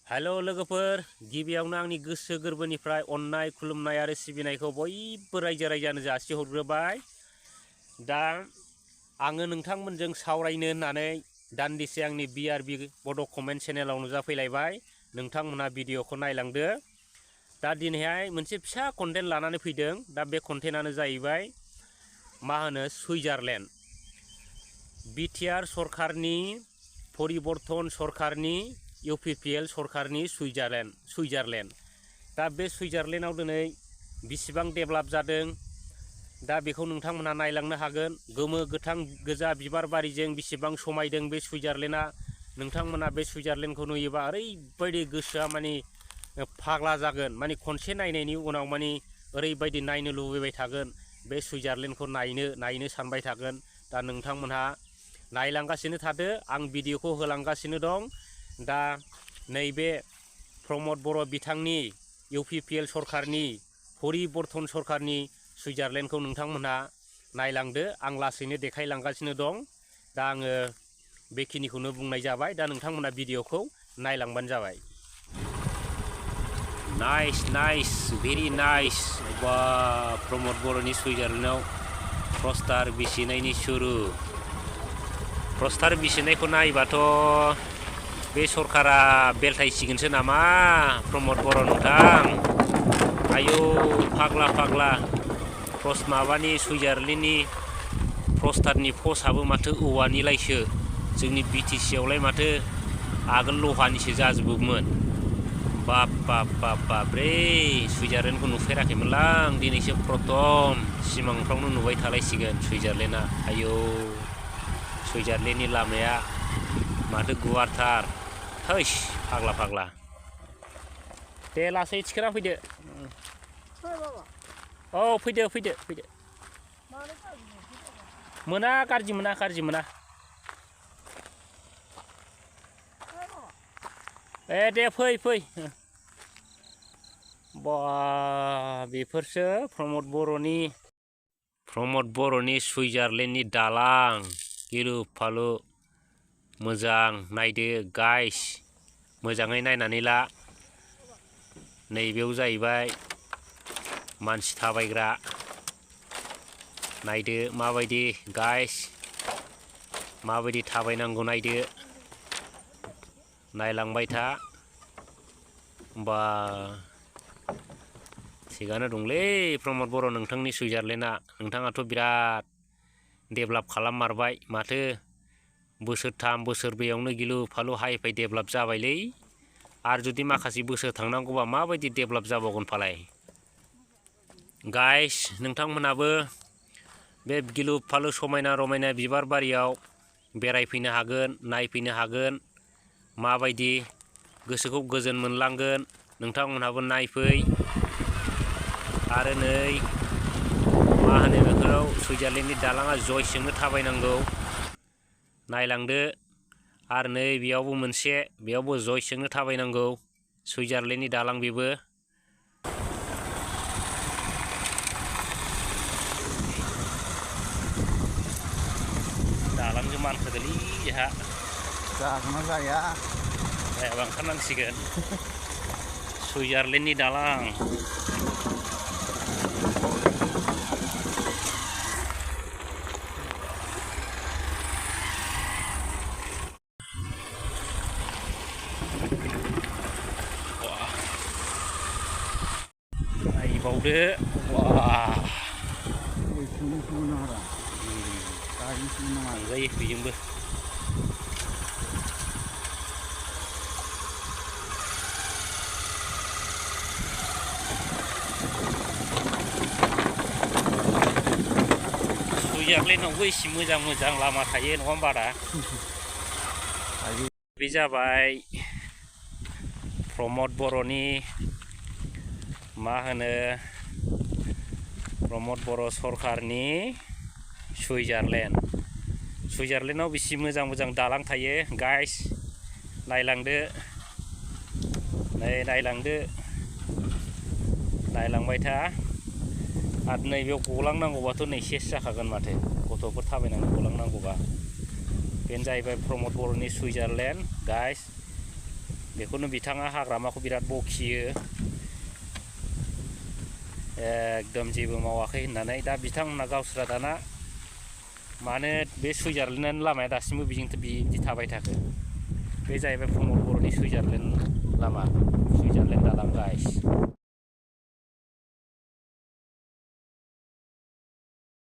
हेल' लोगोफोर गिबियावनो आंनि गोसो गोरबोनिफ्राय अननाय खुलुमनाय आरो सिबिनायखौ बयबो रायजो राजानो जासिहरग्रोबाय। दा आङो नोंथांमोनजों सावरायनो होननानै दान्दिसे आंनि BRB बड' कमेन्ट चेनेलाव नुजाफैलायबाय। नोंथांमोना भिडिअखौ नायलांदो। दा दिनैहाय मोनसे फिसा कन्टेन्ट लानानै फैदों। दा बे कन्टेन्टआनो जाहैबाय मा होनो सुइजारलेण्ड। BTR सरकारनि परिबर्तन सरकारनि UPPL सरकारनि सुइजारलेण्ड। दा बे सुइजारलेण्डआव दिनै बिसिबां डेभेलप जादों दा बेखौ नोंथांमोनहा नायलांनो हागोन। गोमो गोथां गोजा बिबार बारिजों बिसिबां समायदों बे सुइजारलेण्डआ। नोंथांमोना बे सुइजारलेण्डखौ नुयोबा ओरैबायदि गोसोआ माने फाग्ला जागोन, माने खनसे नायनायनि उनाव माने ओरैबायदि नायनो लुबैबाय थागोन। बे सुइजारलेण्डखौ नायनो सानबाय थागोन। दा नोंथांमोनहा नायलांगासिनो थादो, आं भिडिअखौ होलांगासिनो दं। दा नैबे प्रमद बर' बिथांनि UPPL सरकारनि परिबर्तन सरकारनि सुइजारलेण्डखौ नोंथांमोनहा नायलांदो। आं लासैनो देखायलांगासिनो दं। दा आङो बेखिनिखौनो बुंनाय जाबाय। दा नोंथांमोनहा भिडिअखौ नायलांबानो जाबाय। Nice very nice. बा प्रमद बर'नि सुइजारलेण्डआव प्रस्टार बिसिनायनि सुरु। प्रस्टार बिसिनायखौ नायोबाथ' बे सरकारा बेलथायसिगोनसो नामा प्रमद बर' नोंथां। आयौ फाग्ला माबानि सुइजारलेण्डनि प्रस्टारनि पस्टआबो माथो औवानिलायसो। जोंनि BTC आवलाय माथो आगोल लहानिसो जाजोबोमोन। बाप रे, सुइजारलेण्डखौ नुफेराखैमोनलां, दिनैसो प्रथम सिमांफ्रावनो नुबाय थालायसिगोन सुइजारलेण्डआ। आयौ सुइजारलेण्डनि लामाया माथो गुवारथार। हैस फाग्ला। दे लासै थिखोना फैदो। औ फैदो। मोना गाज्रि मोना। दे फै। बा बेफोरसो प्रमद बर'नि सुइजारलेण्डनि दालां। गिलु फालु मोजां नायदो गाइस, मोजाङै नायनानै ला। नैबेयाव जाहैबाय मानसि थाबायग्रा। नायदो माबायदि गाइस, माबायदि थाबायनांगौ नायदो। नायलांबाय था। बा थिगानो दंलै प्रमद बर' नोंथांनि सुइजारलेण्डआ। नोंथाङाथ' बिराद डेभेलप खालाममारबाय माथो। बोसोरथाम बोसोरब्रैयावनो गिलु फालु हाइ फाइ डेभेलप जाबायलै। आरो जुदि माखासे बोसोर थांनांगौबा माबायदि डेभेलप जाबावगोन फालाय। गाइस नोंथांमोनहाबो बे गिलु फालु समायना रमायना बिबार बारियाव बेरायफैनो हागोन, नायफैनो हागोन। माबायदि गोसोखौ गोजोन मोनलांगोन। नोंथांमोनहाबो नायफै। आरो नै मा होनो बेफोराव सुइजारलेण्डनि दालाङा जयसजोंनो थाबायनांगौ। नायलांदो। आरो नै बेयावबो मोनसे, बेयावबो जयसजोंनो थाबायनांगौ। सुइजारलेण्डनि दालां बेबो। दालांजों मानखोदोलै जोंहा। जागोनना जाया? जायाबा ओंखारनांसिगोन। सुइजारलेण्डनि दालां। नायबावदो। थांजायो बेजोंबो। सुइजारलेण्डआवबो एसे मोजां लामा थायो नङा होमबा आदा? बे जाबाय प्रमद बर'नि मा होनो प्रमद बर' सरकारनि सुइजारलेण्डआव बेसे मोजां दालां थायो गाइस। नायलांदो। नायलांबाय था। आरो नैबेयाव गलांनांगौबाथ' नै सेस जाखागोन माथो, गथ'फोर थाबायनानै गलांनांगौबा। बेनो जाहैबाय प्रमद बर'नि सुइजारलेण्ड गाइस। बेखौनो बिथाङा हाग्रामाखौ बिराद बखियो एकदम जेबो मावाखै होननानै। दा बिथांमोना गावस्रा दाना मानो बे सुइजारलेण्ड लामाया दासिमबो बिदि थाबाय थाखो। बे जाहैबाय प्रमद बर'नि सुइजारलेण्ड लामा, सुइजारलेण्ड दालां गाइस।